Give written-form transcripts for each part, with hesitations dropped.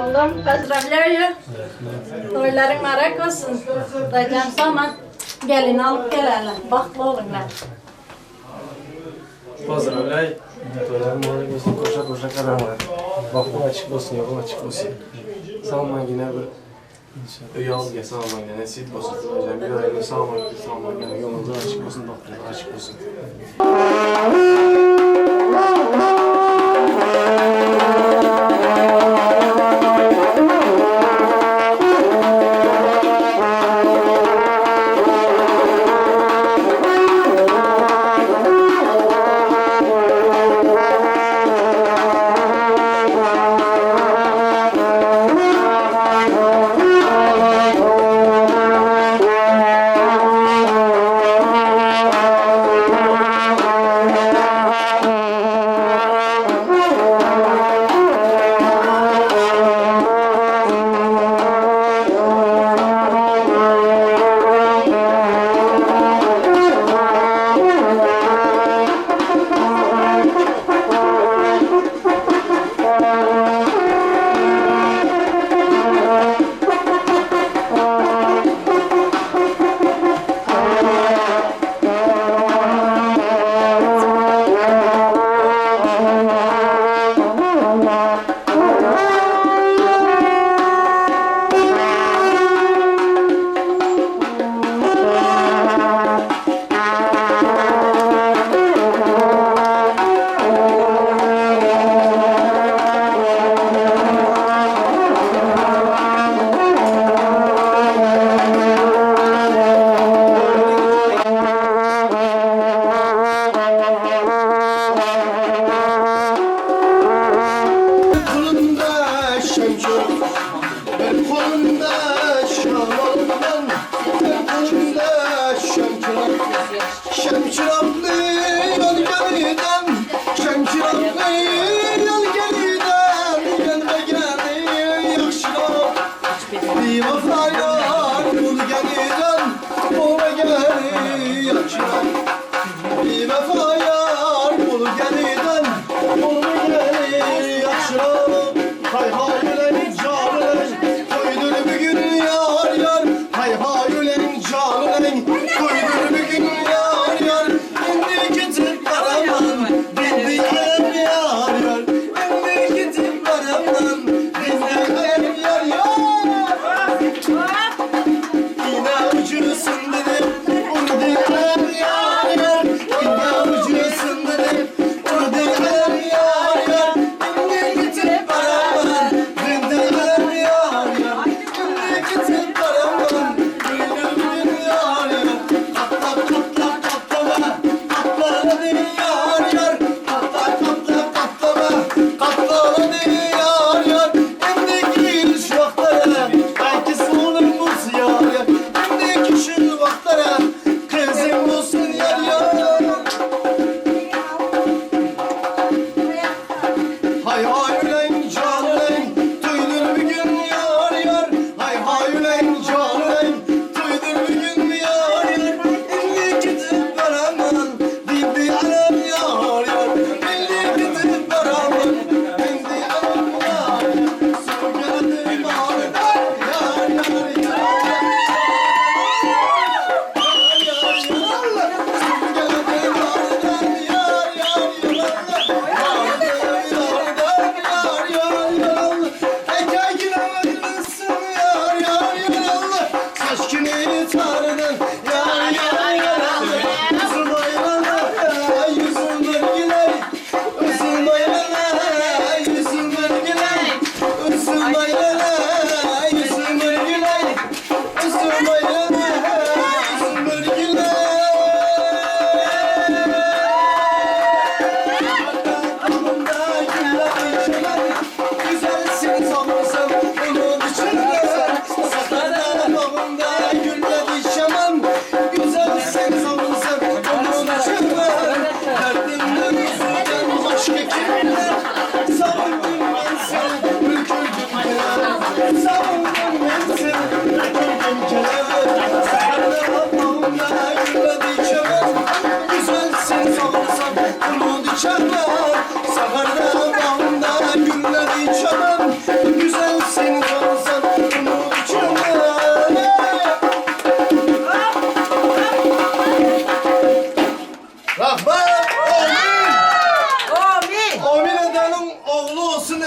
Oğlum, поздравляю. Toyların marak olsun. Dayıcam zaman gelin alıp gelerler. Bahtlı olunlar. Поздравляй. Toyların mübarek olsun, koşa koşa kadamlar. Bahtın açık olsun, yolun açık olsun. Salman yine bir uy olga salmangina nasib bo'lsin. Bir oila salmangina yo'lingiz açık olsun, baxtingiz açık olsun.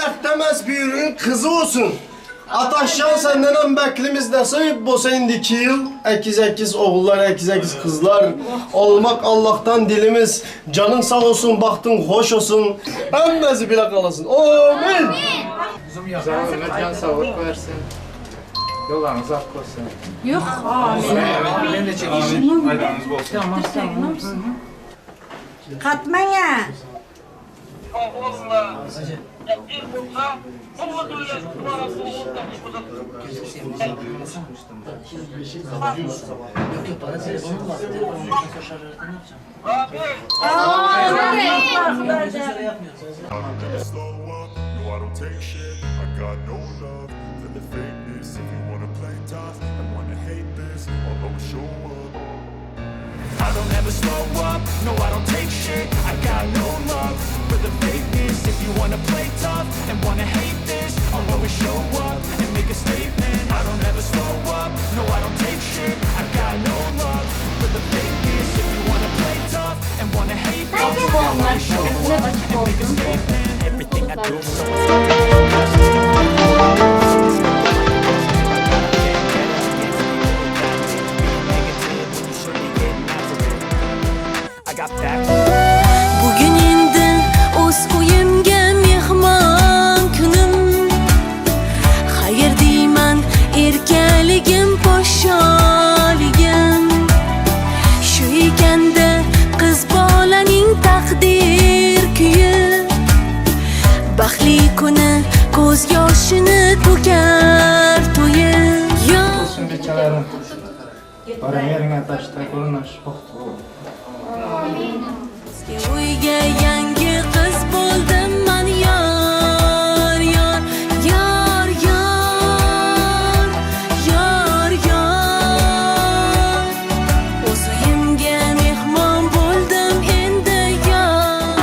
Ayaqda emas büyürün kızı olsun. Ataşcan senden hem bəklimiz nasip bolsa indiki yıl 8-8 oğullar, 8-8 kızlar olmak Allah'tan dilimiz. Canın sağ olsun, bahtın hoş olsun. Hemmesi bile kalasın. Amin. Can sağlık versin. Yollarınız ak olsun. Yok. Amin. Ben de çekeyim. Aydanınız olsun. Tamam. Katmanya. I don't ever slow up, no I don't take shit. I got no love for the fakeness. If you wanna play tough and wanna hate this, I'll always show up and make a statement. I don't ever slow up, no I don't take shit. I got no love for the fakeness. If you wanna play tough and wanna hate this, I'll always show up and make a statement. Everything I do, so I got facts. Bugün endi o'z uyimga mehmon kunim. Xayr deyman erkaligim, podsholigim. Shu ekanda qiz bolaning taqdir kuyi. Baxtli kuni ko'z yoshini to'kar to'yi. Olsun beçelerim. Barın yerine taşta görünür. Uyga yangi qiz bo'ldim man, yor yor yor yor yor yor. O'z uyimga mehmon bo'ldim endi yor.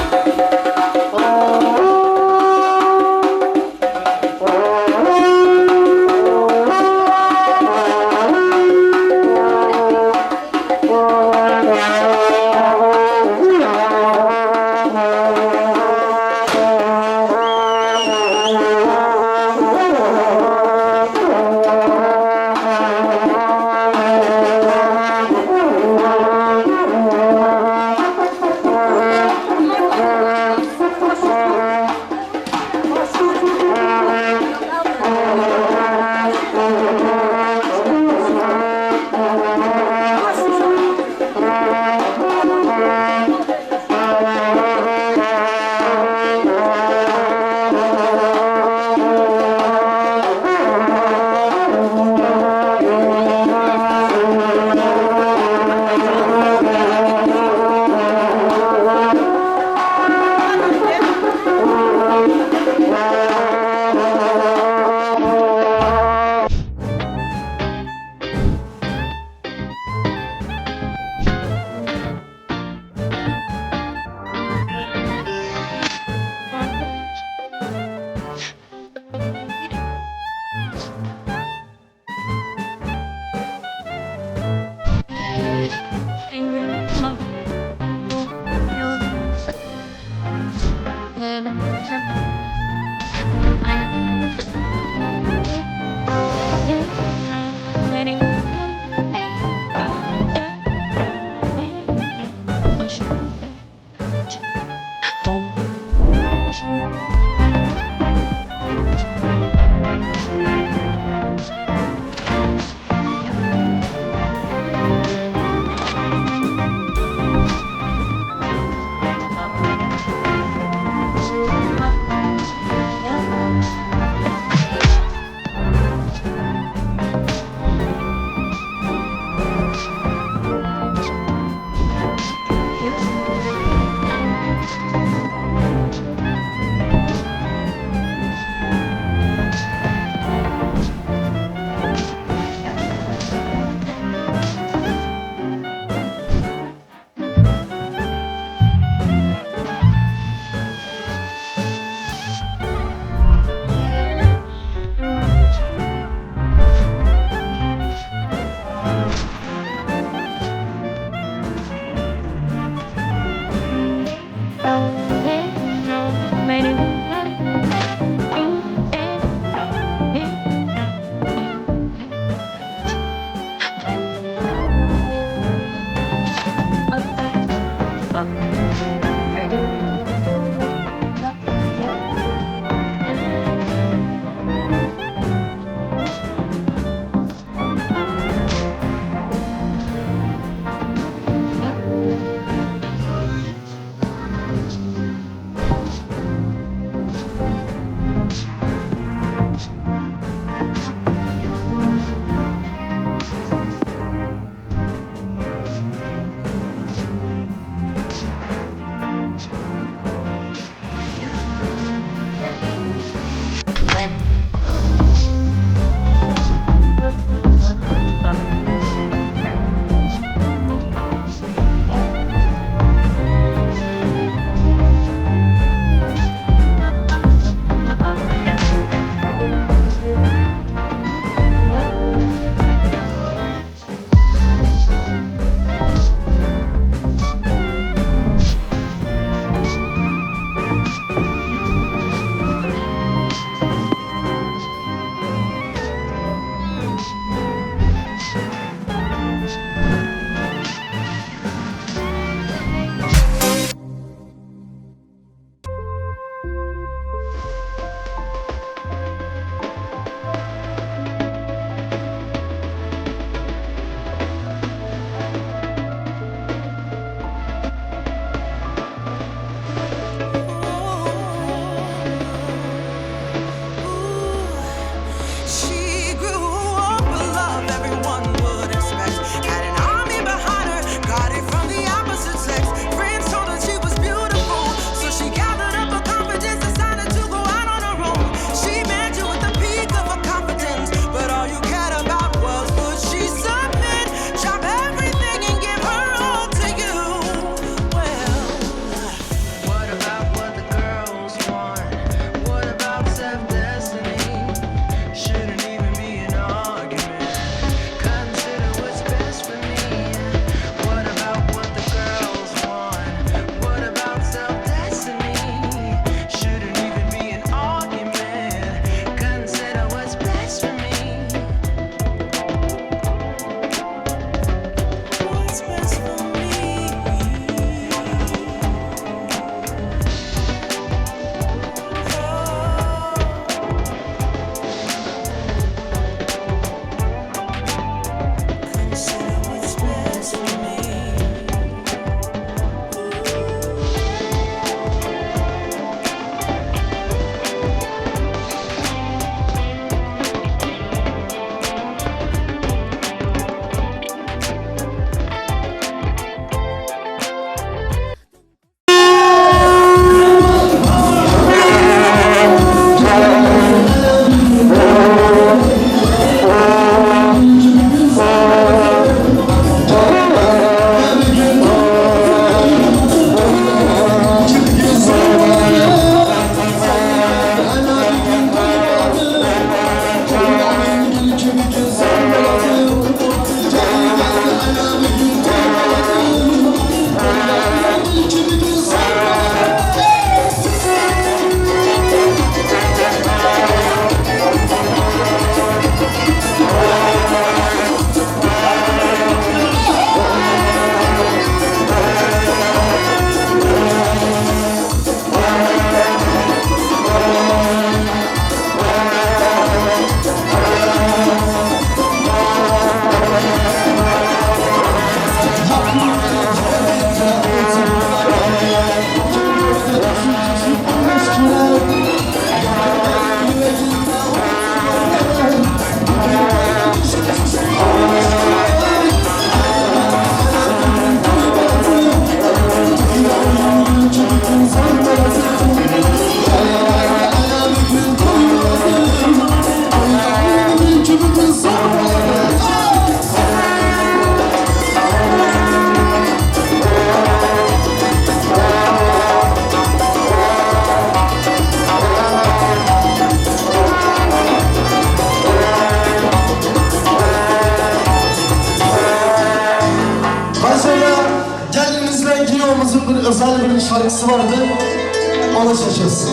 Giyo'muzun bir özel bir şarkısı vardı. Onu seçeceğiz.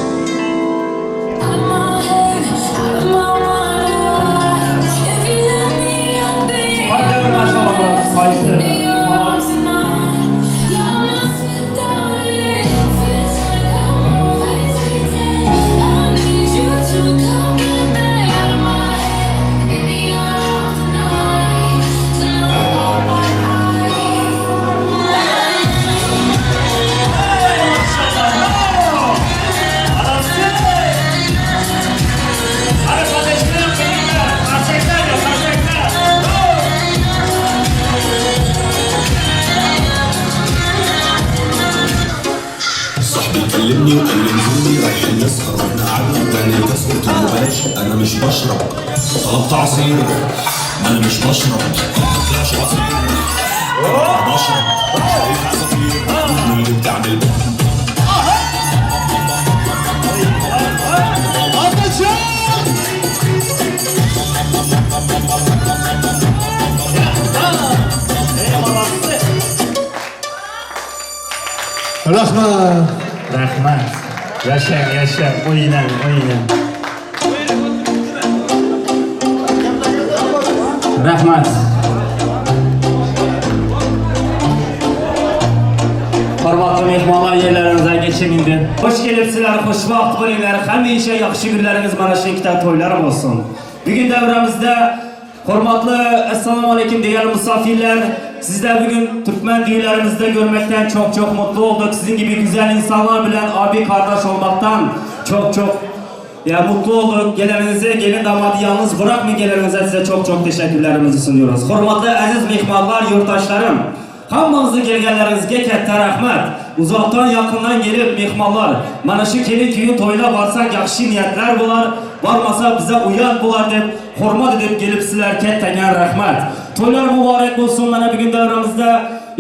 كلمني وقال لي نزلني رايحين نسهر، رحنا قعدنا اداني كاس، قلت له بلاش انا مش بشرب. طلبت عصير، ما انا مش بشرب، ما طلعش عصير، انا بشرب شايف عصافير واللي بتعمل. Rahmat. Rahmat. Yashang, yashang, o'ynang, o'ynang. Rahmat. Hurmatli mehmonlar, yerlaringizga geçin indi. Xush kelibsizlar, xushvaqt bo'linglar. Hamisha yaxshi kunlaringiz mana shu ikkita to'ylar bo'lsin. Bugun davramizda hurmatli assalomu alaykum degan misafirlar, sizler bugün Türkmen düğünlerimizde görmekten çok çok mutlu olduk. Sizin gibi güzel insanlar bilen abi kardeş olmaktan çok çok ya mutlu olduk. Geleninize, gelin damadı yalnız bırakmayın, geleninize size çok çok teşekkürlerimizi sunuyoruz. Hurmatli aziz mehmonlar, yurttaşlarım, hammangizni kelganlaringizga katta rahmat. Uzaktan yakından gelip mehmonlar, mana shu kelin kuyun to'ylar borsak yaxshi niyatlar bo'lar, bormasa bize uyat bo'lar deb hurmat edib kelibsizlar, kattagan rahmat. To'ylar muborak bo'lsin. Mana bugun davramizda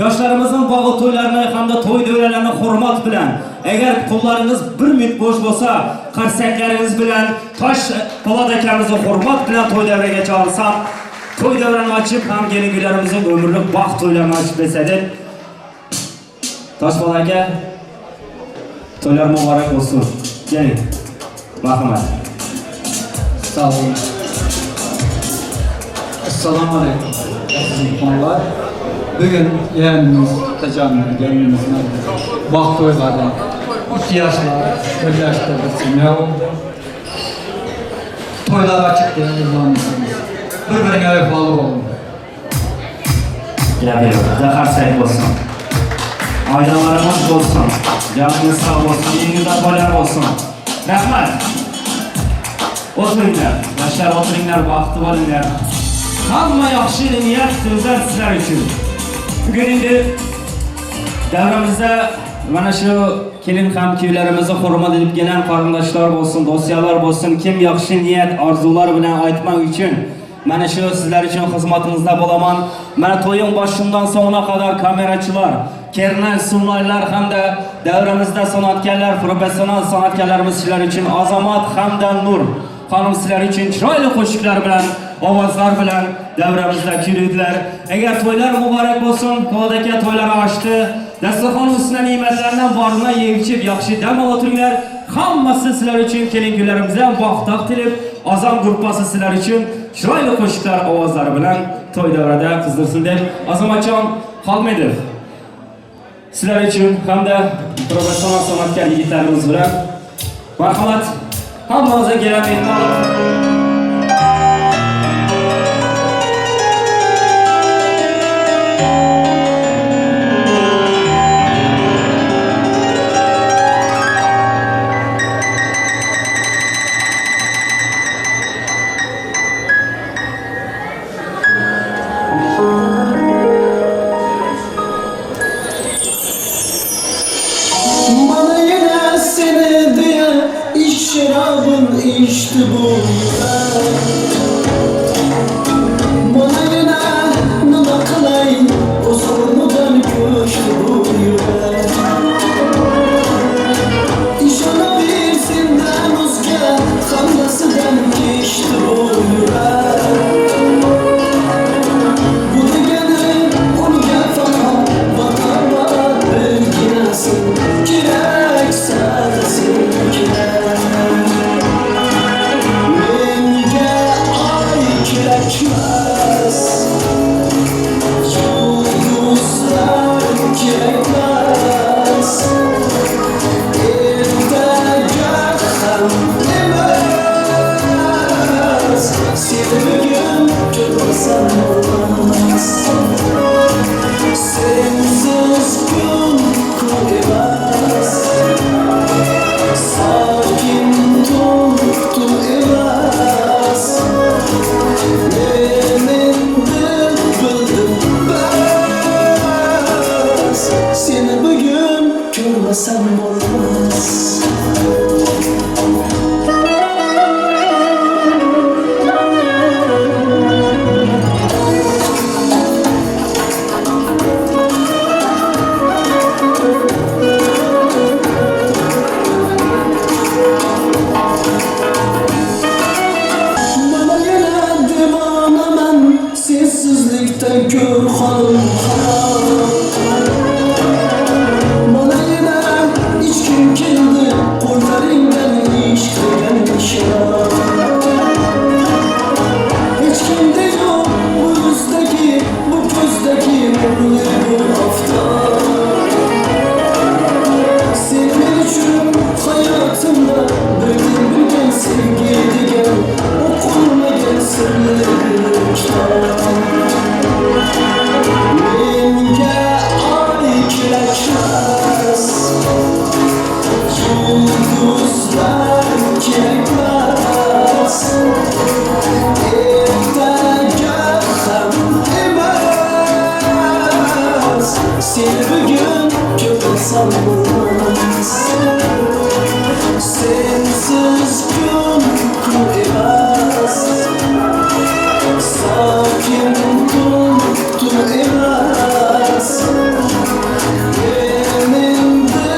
yoshlarimizning bog'i to'ylarini hamda to'y davralarini hurmat bilan, agar qo'llaringiz bir minut bo'sh bo'lsa, qarsaklaringiz bilan Tosh Po'lat akamizni hurmat bilan to'y davraga chaqirsam, to'y davrani ochib ham kelin kuylarimizning umrlik baxt to'ylarini ochib bersa deb. Tosh Po'lat aka, to'ylar muborak bo'lsin. Keling. Marhamat. Sağ olun. Esselamu Aleyküm. Aziz mehmonlar. Bugün yeğenimiz Tecan'ın, gelinimizin baxt toyları, iki yaşlar birleşti, bir semya oldu. Toylar açık diye izlanmışsınız. Birbirine vefalı olun. Qarsak bo'lsin. Oilalarimiz bo'lsin. Jonimiz sog' bo'lsin, uyingizda to'ylar bo'lsin. Rahmat. O'tiringlar, yoshlar o'tiringlar, baxtli bo'linglar. Hamma yaxshi niyat so'zlar sizlar uchun. Bugun endi davramizda mana shu kelin ham kuylarimizni hurmat edib kelgan qarindoshlar bo'lsin, do'stlar bo'lsin, kim yaxshi niyat, orzular bilan aytmak uchun mana shu sizlar uchun xizmatingizda bo'laman. Mana to'yin boshından so'ngina qadar kamerachilar, kernay, sunaylar hamda davramizda san'atkorlar, professional san'atkorlarimiz sizlar uchun Azamat hamda Nur xonim sizlar uchun chiroyli qo'shiqlar bilan, ovozlar bilan davramizda kuylaydilar. Agar to'ylar muborak bo'lsin, Po'lat aka to'ylari ochdi. Dasturxon ustida ne'matlardan borini yeb ichib, yaxshi dam olib o'tiringlar. Hammasi sizlar uchun kelin kunlarimizda baxt tilab, Azam gruppasi sizlar uchun chiroyli qo'shiqlar ovozlari bilan to'y davrada qizdirsin deb Azamatjon Xolmedov sizlar uchun hamda professional san'atkor yigitlarimiz bilan marhamat. Hammamizga kelgan mehmonlar. Bana yine seni diye iç şarabın içti bu yürek. Bana yine nima qilay, o'zimdan ko'chdi bu yürek. Ishonaver sendan o'zga, hammasidan kechdi bu yürek. Bu degani unga faqat vatan va birginasin kerak, sen kerak. Menga oy kerakmas, yulduzlar kerakmas, ertaga ham emas, seni bugun ko'rsam bo'lmas. Sensiz kun kun emas, sakin tun tun emas. Men endi bildim bas, seni bugun ko'rmasam bo'lmas. ko'rmasam bo'lmas. Sensiz kun kun emas, sokin tun tun emas. Men endi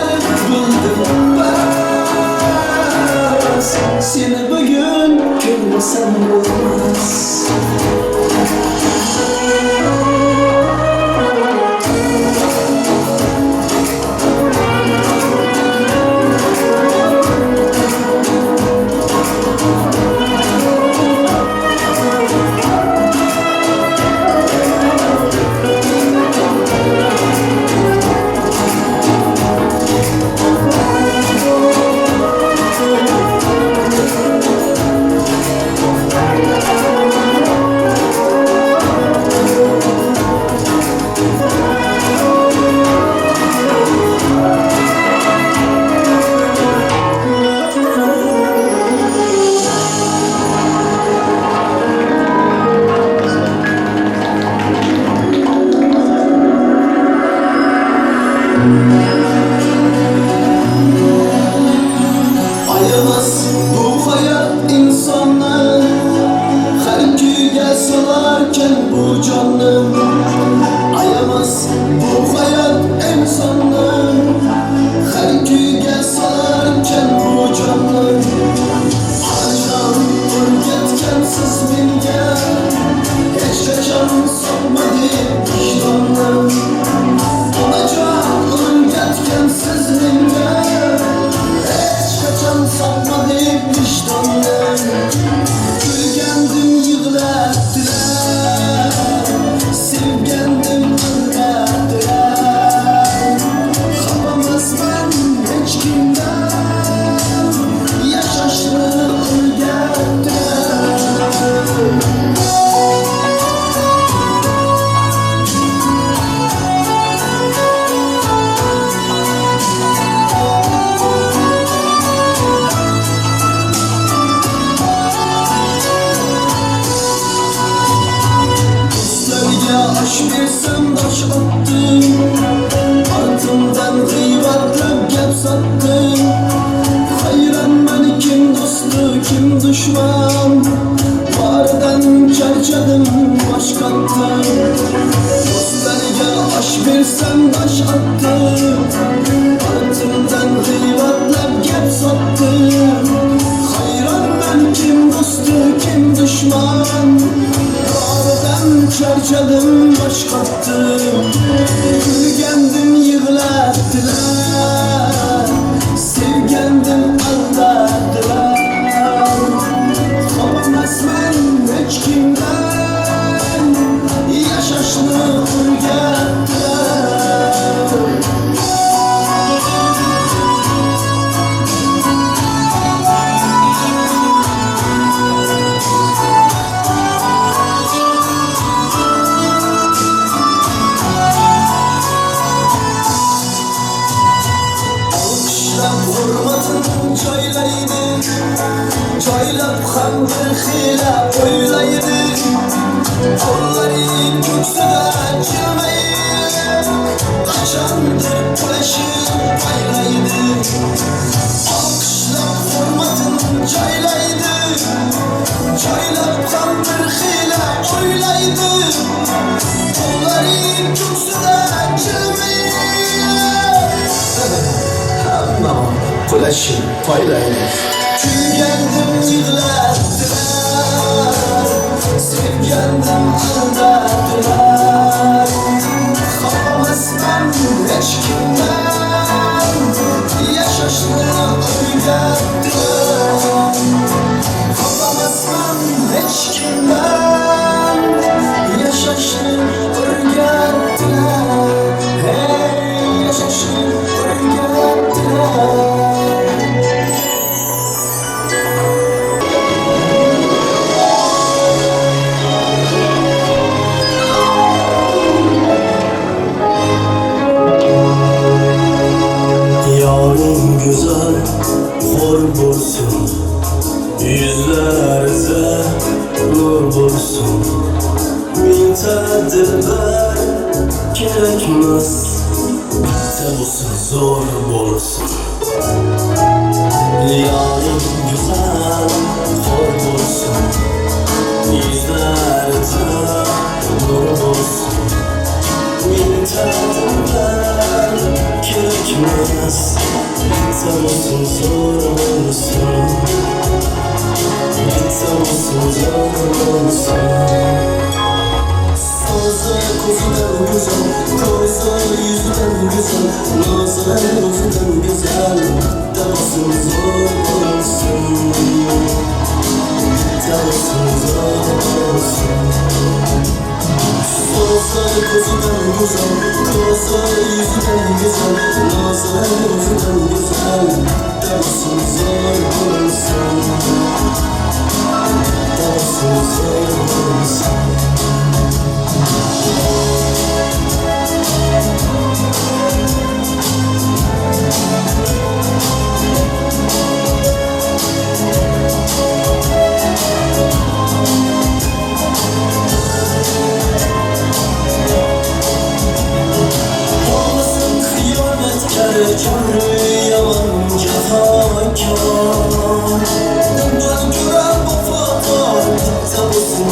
bildim bas, seni bugun ko'rmasam bo'lmas. Ayamaz bu hayat insonni, har kuyga solarkan bu jonni. Ayamaz bu hayat insonni, har kuyga solarkan bu jonni. Onajon o'rgatgansiz menga, hech qachon sotma deb vijdonni. Onajon o'rgatgansiz menga, hech qachon sotma deb vijdonni. Kulgandim yig'latdilar, sevgandim aldatdilar. Xafa emasman hech kimdan, yashashni o'rgatdilar. Do'stlarga osh bersam tosh otdim, ortimdan g'iybatlab gap sotdim. Hayronman kim do'sti kim dushman, boridan charchadim bosh qotdim. Do'stlarga osh bersam tosh otdim, ortimdan g'iybatlab gap sotdim. Hayronman kim do'sti kim dushman, boridan charchadim bosh qotdim. Kulgandim yig'latdilar, sevgandim aldatdilar. Xafa emasman hech kimdan, yashashni o'rgatdilar. Alqishlab hurmatin joylaydi, joylab ham bir xila o'ylaydi. Qo'llari ko'ksida jilmayib, qachondir qulashib paylaydi. Alqishlab hurmatin joylaydi, joylab ham bir xila o'ylaydi. Qo'llari ko'ksida jilmayib, hamma qulashib paylaydi. Kulgandim yig'latdilar, sevgandim aldatdilar. Xafa emasman hech kimdan, yashashni o'rgatdilar. Xafa emasman hech kimdan, yashashni o'rgatdilar. Hey, yashashni o'rgatdilar. Olsun zor olsun. Yarın güzel hor olsun. Yüzlerde nur olsun. Mintetler gerekmez. Bitte olsun zor olsun. Bitte olsun zor olsun. Sazı kuzudan güzel, koza yüzden güzel, nazar yüzden güzel. Bitte olsun zor olsun. Bitte olsun zor olsun. Sazı kuzudan güzel, koza yüzden güzel, nazar yüzden güzel. Bitte olsun zor olsun. Bitte olsun zor olsun. Olmasın hıyanetkar, kârı yalan cefakar. Bundan gören vefadar, bitte olsun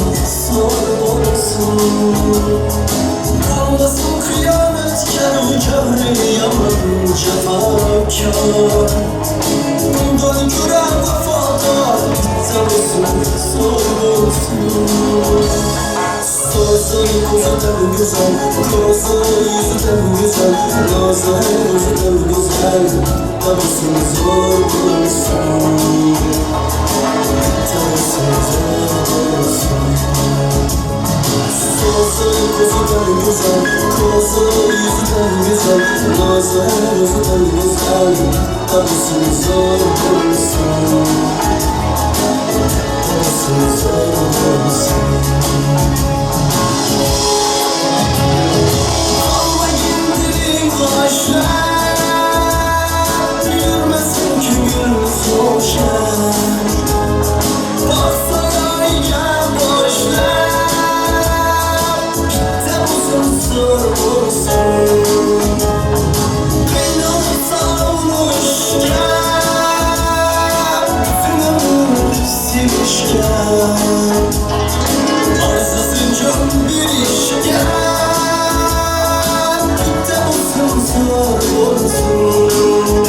zor olsun. Olmasın hıyanetkar, kârı yalan cefakar. Bundan gören vefadar, bitte olsun zor olsun. Sazı kuzudan güzel, koza yüzden güzel, nazar yüzden güzel. Bitte olsun zor olsun. Bitte olsun zor olsun. Sazı kuzudan güzel, koza yüzden güzel, nazar yüzden güzel. Bitte olsun zor olsun. Bitte olsun zor olsun. Yürümesin ki gül hoşlar. Baksana gel boşlar. Bitte olsun zor olsun. Beni savmuş gel. Bütün ömür silmiş gel. Arzısın can bir iş gel. Bitte olsun zor olsun.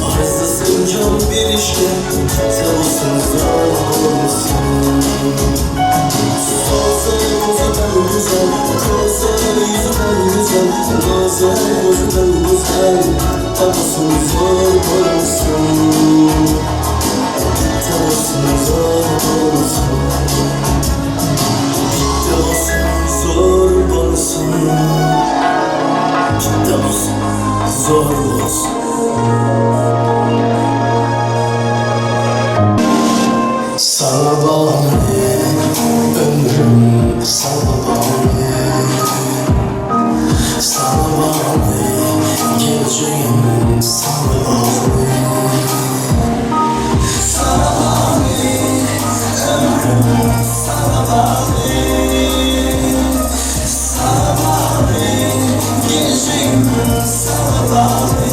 Arzısın can bir iş gel. Bitte olsun zor olsun. Sazı kuzudan güzel, koza yüzden güzel, nazar yüzden güzel. Bitte olsun zor olsun. Bitte olsun zor olsun. Bitte olsun zor olsun. Bitte olsun zor olsun. Sana bağlı ömrüm, sana bağlı. Sana bağlı geleceğim, sana bağlı. Sana bağlı ömrüm, sana bağlı. Sana bağlı geleceğim, sana bağlı.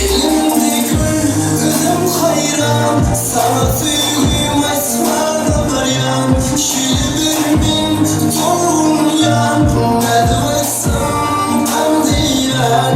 Elimde gül, özüm hayran. Sana tüyüm esmada varyan. Şili bir min torun yan. Ne demezsem hem diyen.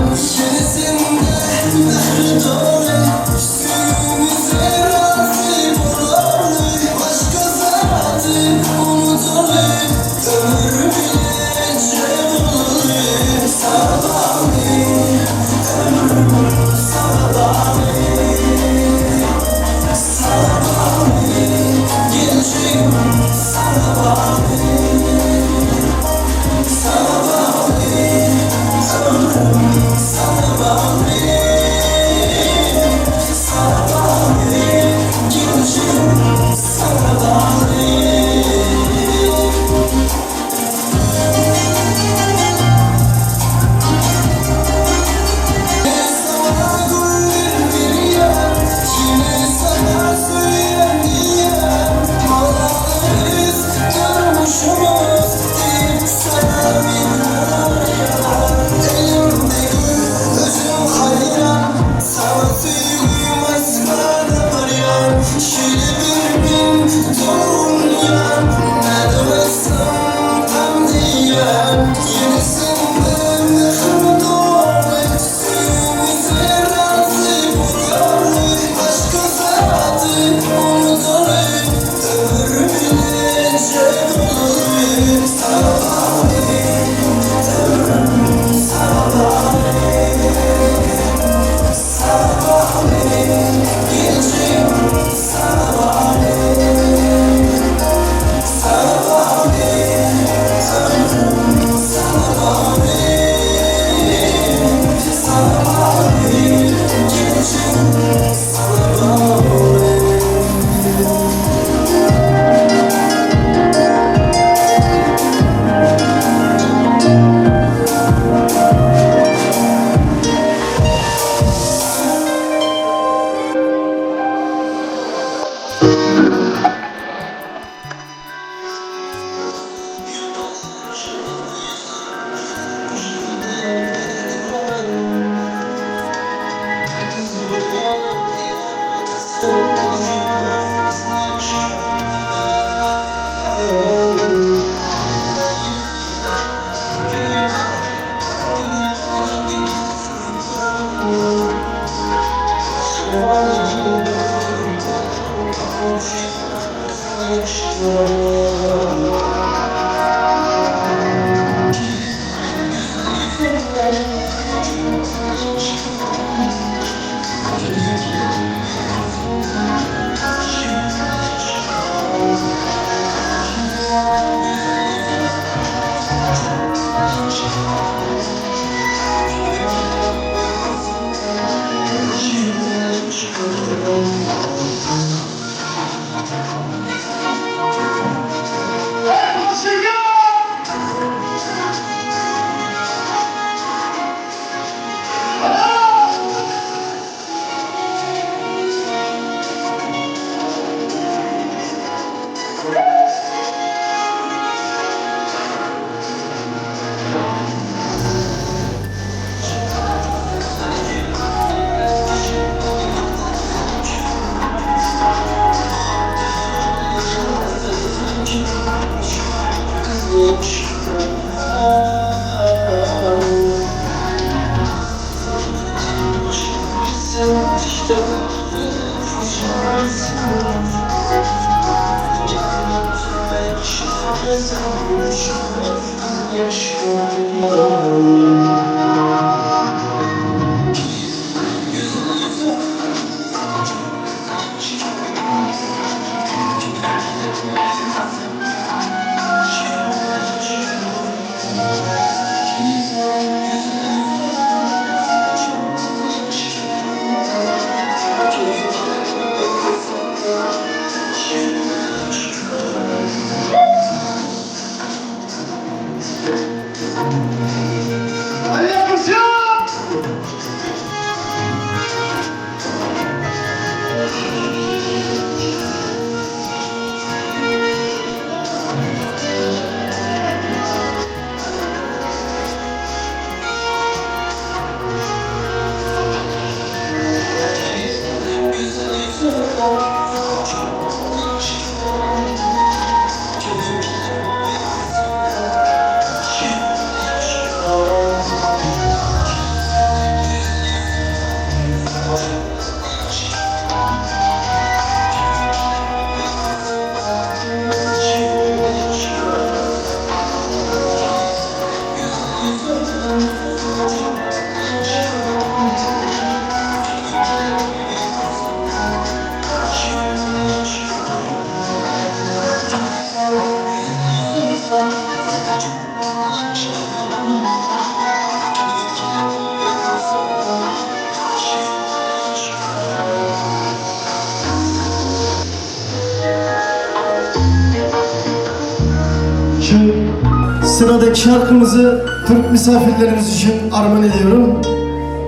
Sıradaki şarkımızı Türk misafirlerimiz için armağan ediyorum.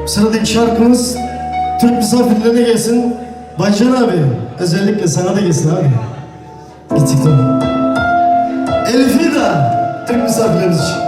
Sıradaki şarkımız Türk misafirlerine gelsin. Baycan abi, özellikle sana da gelsin abi. Gittik tamam. Elfida, Türk misafirlerimiz için.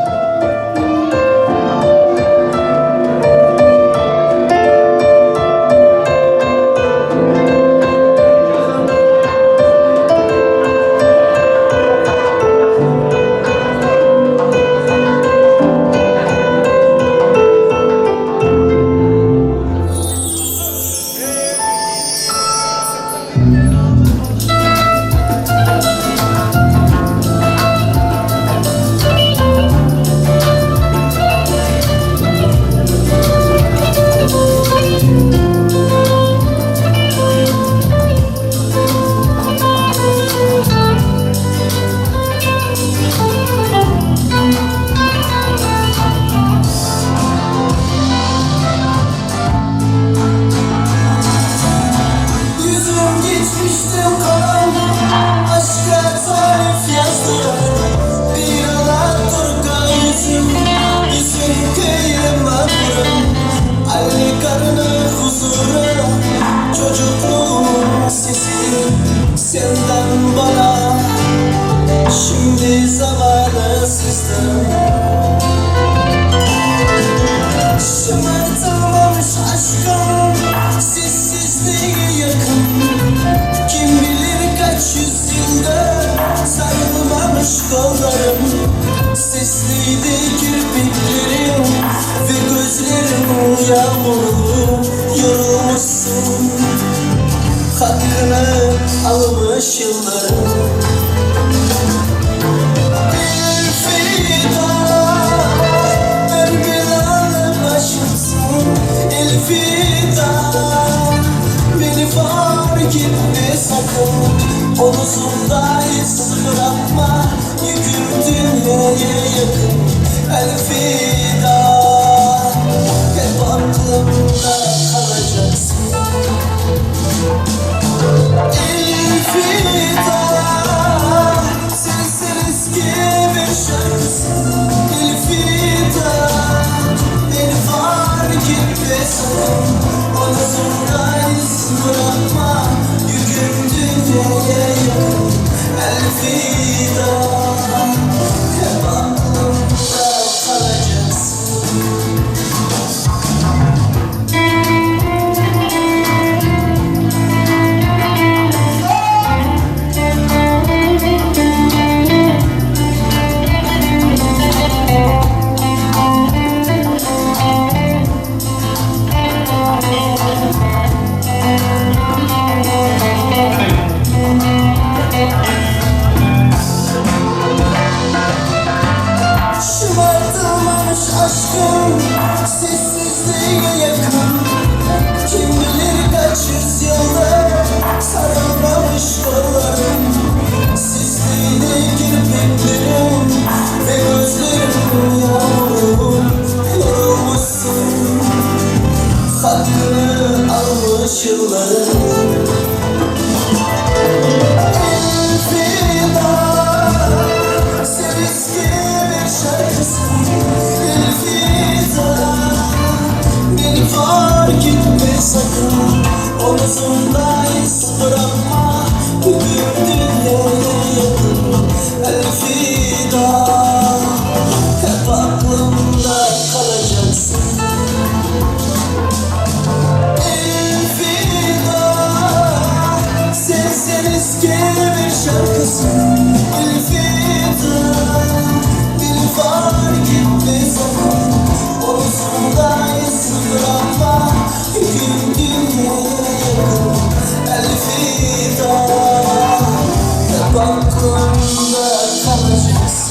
Senden bana şimdi zamanı sizden. Şımartılmamış aşkım sessizliğe yakın. Kim bilir kaç yüzyılda sarılmamış kollarım. Sesliydi kirpiklerim ve gözlerim yağmurlu. Yorulmuşsun. Hakkını almış yılların. Elfida, ver bir başımsın. Elfida, beni fark etme sakın. Omuzumda iz bırakma, yüküm dünyaya yakın. Elfida, hep aklımda kalacaksın. Elfida, sensin eski bir şarkısın. Elfida, beni fark etme sakın. Omuzumda iz bırakma, yüküm dünyaya yakın. Elfida, hep aklımda kalacaksın. Şımartılmamış aşkım sessizliğe yakın. Kim bilir kaç yüzyılda sarılmamış kollarım. Sisliydi kirpiklerim ve gözlerim yağmur. Yorulmuşsun, hakkını almış yılların. Elfida, sen eski bir şarkısın. Elfida, beni fark etme sakın. Omuzumda iz bırakma, yüküm dünyaya yakın. Elfida, hep aklımda kalacaksın. Elfida, sensin eski bir şarkısın. Elfida, beni fark etme sakın. Omuzumda iz bırakma, yüküm dünyaya yakın. Elfida, hep aklımda kalacaksın.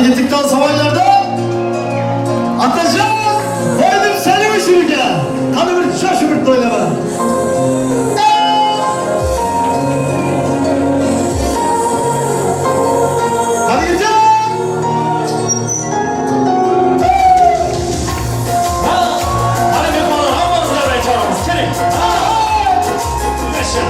Qani ketdik savollardan. Atajan, qo'ydim seni ushurga. Qani bir shoshib bir to'ylama. Qani ketdik. Qani mehmonlar, hammamiz davray chalamiz. Keling. Yasha.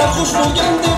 Sarhoş bo'lgan.